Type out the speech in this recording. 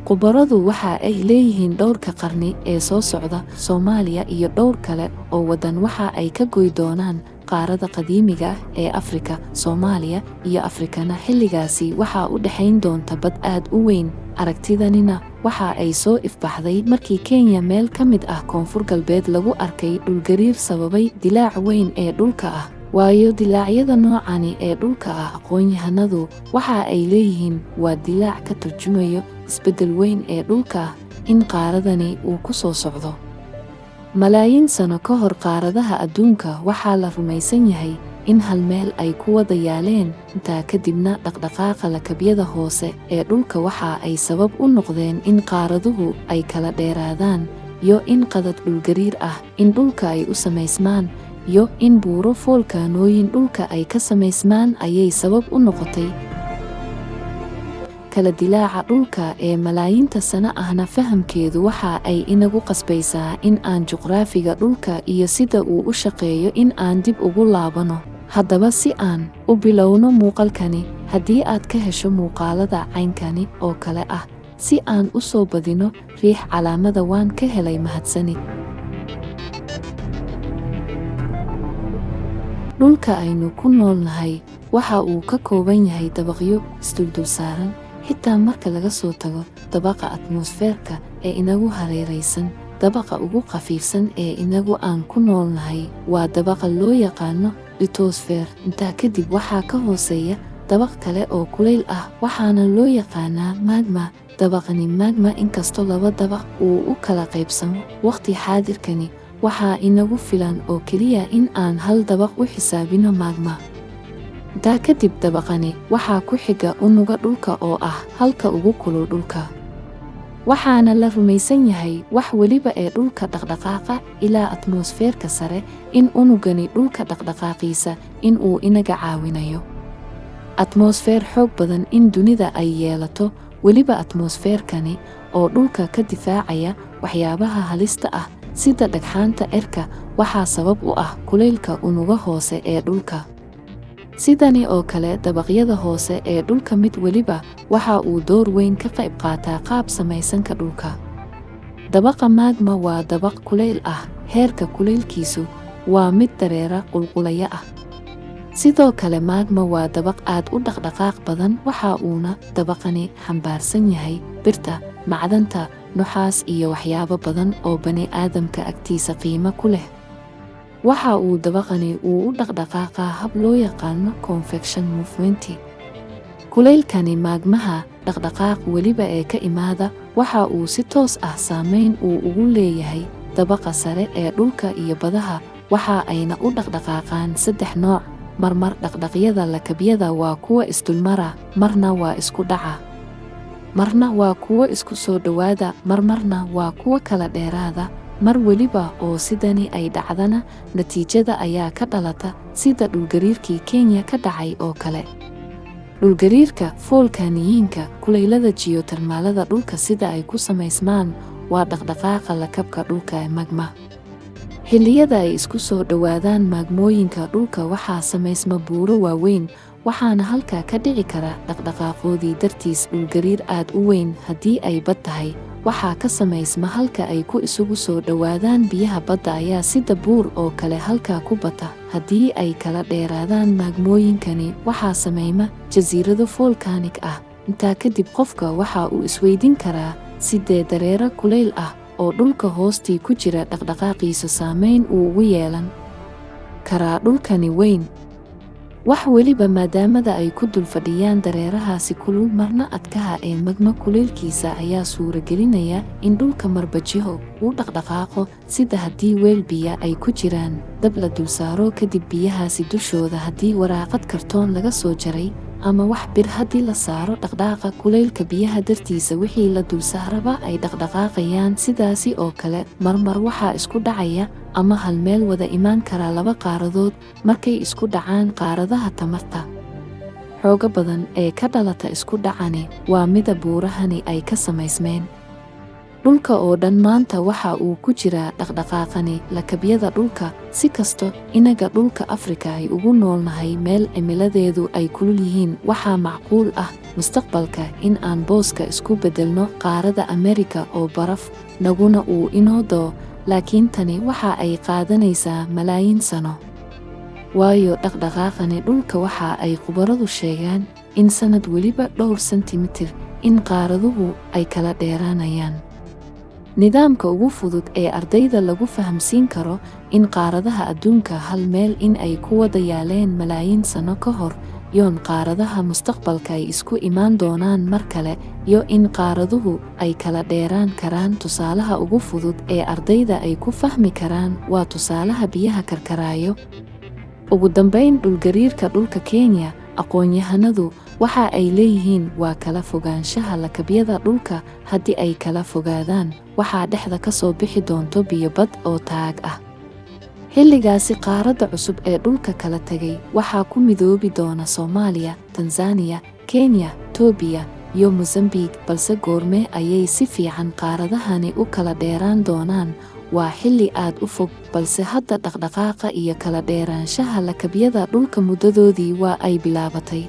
Khubaradu waxa ay leeyihiin dhowrka qarni ee soo socda, Soomaaliya iyo dhowr kale oo waddan waxa ay ka goy doonaan qaarada qadiimiga ah ee Afrika. Soomaaliya iyo Afrikana xilligaasi waxaa u dhexayn doonta bad aad u weyn. Aragtidanina waxa ay soo ifbaxday markii Kenya meel ka mid ah Koonfur Galbeed lagu arkay dhulgariir sababay dilaac weyn ee dhulka ah. Waayo dilaacyada noocani ee dhulka ah, aqoon-yahanadu waxa ay leeyihiin waa dilaac ka turjumayo isbeddel weyn ee dhulka ah in qaaradani uu ku soo socdo. Malaayiin sano ka hor, qaaradaha adduunka waxaa la rumaysan yahay in hal meel ay ku wada yaaleen. Intaa kadibna dhaqdhaqaaqa lakabyada hoose ee dhulka waxa ay sabab u noqdeen in qaaraduhu ay kala dheeraadaan, iyo in qadad dhulgariir ah in dhulka ay u samaysmaan, iyo in buuro foolkaanooyin dhulka ay ka samaysmaan ayay sabab u noqotay kala dilaaca dhulka ee malaayiinta sano ahna. Fahamkeedu waxa ay inagu qasbaysaa in aan juqraafiga dhulka iyo sida uu u shaqeeyo in aan dib ugu laabano. Haddaba, si aan u bilowno muuqaalkani, haddii aad ka hesho muuqaalada caynkani oo kale ah, si aan u soo badino, riix calaamada "waan ka helay". Mahadsanid. Dhulka aynu ku noolnahay waxa uu ka kooban yahay dabaqyo isduldul saaran. Xitaa marka laga soo tago dabaqa atmosfeerka ee inagu hareeraysan, dabaqa ugu khafiifsan ee inagu aan ku noolnahay waa dabaqa loo yaqaano litosfeer. Intaa kadib waxaa ka hooseeya dabaq kale oo kulayl ah, waxaana loo yaqaanaa magma. Dabaqani magma, inkastoo laba dabaq uu u kala qaybsamo, waqti xaadirkani waxaa inagu filan oo keliya in aan hal dabaq u xisaabino magma. Intaa kadib dabaqani waxaa ku xiga unuga dhulka oo ah halka ugu kulul dhulka, waxaana la rumaysan yahay wax weliba ee dhulka dhaqdhaqaaqa ilaa atmosfeerka sare in unugani dhulka dhaqdhaqaaqiisa in uu inaga caawinayo. Atmosfeer xoog badan in dunida ay yeelato, weliba atmosfeerkani oo dhulka ka difaacaya waxyaabaha halista ah sida dhagxaanta cirka, waxaa sabab u ah kulaylka unuga hoose ee dhulka. Sidani oo kale, dabaqyada hoose ee dhulka mid weliba waxa uu door weyn ka qayb qaataa qaab samaysanka dhulka. Dabaqa magma waa dabaq kulayl ah, heerka kulaylkiisu waa mid dareera qulqulaya ah. Sidoo kale magma waa dabaq aad u dhaqdhaqaaq badan, waxa uuna dabaqani xambaarsan yahay birta, macdanta, nuxaas iyo waxyaabo badan oo bani aadamka agtiisa qiimo ku leh. Waxa uu dabaqani uu u dhaqdhaqaaqaa hab loo yaqaano convection movement. Kulaylkani maagmaha, dhaqdhaqaaq weliba ee ka imaada waxa uu si toos ah saameyn uu ugu leeyahay dabaqa sare ee dhulka iyo badaha, waxa ayna u dhaqdhaqaaqaan saddex nooc. Marmar dhaqdhaqyada lakabyada waa kuwa isdulmara, marna waa isku dhaca, marna waa kuwo isku soo dhowaada, marmarna waa kuwo kala dheeraada. Mar weliba oo sidani ay dhacdana, natiijada ayaa ka dhalata sida dhulgariirkii Kenya ka dhacay oo kale. Dhulgariirka, foolkaaniyiinka, kulaylada jiyotermaalada dhulka sida ay ku samaysmaan waa dhaqdhaqaaqa lakabka dhulka ee magma. Xilliyada ay isku soo dhowaadaan maagmooyinka dhulka waxaa samaysma buuro waaweyn, waxaana halkaa ka dhici kara dhaqdhaqaaqoodii dartiis dhulgariir aad u weyn. Haddii ay bad tahay, waxaa ka samaysma halka ay ku isugu soo dhowaadaan biyaha badda ayaa sida buur oo kale halkaa ku bata. Haddii ay kala dheeraadaan maagmooyinkani, waxaa samayma jasiirado foolkaanig ah. Intaa kadib qofka waxa uu isweydiin karaa sidee dareero kulayl ah oo dhulka hoostii ku jira dhaqdhaqaaqiisa saameyn uu ugu yeelan karaa dhulkani weyn. Wax weliba maadaamada ay ku dul fadhiyaan dareerahaasi kulul marna adkaha ee magma, kulaylkiisa ayaa suuragelinaya in dhulka marba jiho uu dhaqdhaqaaqo, sida haddii weel biyo ay ku jiraan dab la dul saaro, kadib biyahaasi dushooda haddii waraaqad kartoon laga soo jaray ama wax bir haddii la saaro, dhaqdhaaqa kulaylka biyaha dartiisa wixii la dul saaraba ay dhaqdhaqaaqayaan. Sidaasi oo kale marmar waxaa isku dhacaya ama hal meel wada imaan kara laba qaaradood. Markay isku dhacaan qaaradaha, tamarta xooga badan ee ka dhalata isku dhacani waa mida buurahani ay ka samaysmeen. Dhulka oo dhan maanta waxa uu ku jiraa dhaqdhaqaaqani lakabyada dhulka. Si kasto inaga dhulka Afrika ay ugu noolnahay meel cimiladeedu ay kulul yihiin, waxaa macquul ah mustaqbalka in aan booska isku beddelno qaarada Amerika oo baraf naguna uu inoo da'o, laakiin tani waxa ay qaadanaysaa malaayiin sano. Waayo dhaqdhaqaaqani dhulka waxa ay khubaradu sheegaan in sannad weliba dhowr sentimitir in qaaraduhu ay kala dheeraanayaan. Nidaamka ugu fudud ee ardayda lagu fahamsiin karo in qaaradaha adduunka hal meel in ay ku wada yaaleen malaayiin sano ka hor, yoon qaaradaha mustaqbalka ay isku imaan doonaan mar kale, iyo in qaaraduhu ay kala dheeraan karaan. Tusaalaha ugu fudud ee ardayda ay ku fahmi karaan waa tusaalaha biyaha karkaraayo. Ugu dambayn, dhulgariirka dhulka Kenya, aqoon-yahanadu waxa ay leeyihiin waa kala fogaanshaha lakabyada dhulka. Haddii ay kala fogaadaan, waxaa dhexda ka soo bixi doonto biyo bad oo taag ah. Xilligaasi qaaradda cusub ee dhulka kala tegay waxaa ku midoobi doona Soomaaliya, Tanzania, Kenya, Itoobiya iyo Mozambique. Balse goormee ayay si fiican qaaradahani u kala dheeraan doonaan? Waa xilli aad u fog, balse hadda dhaqdhaqaaqa iyo kala dheeraanshaha lakabyada dhulka muddadoodii waa ay bilaabatay.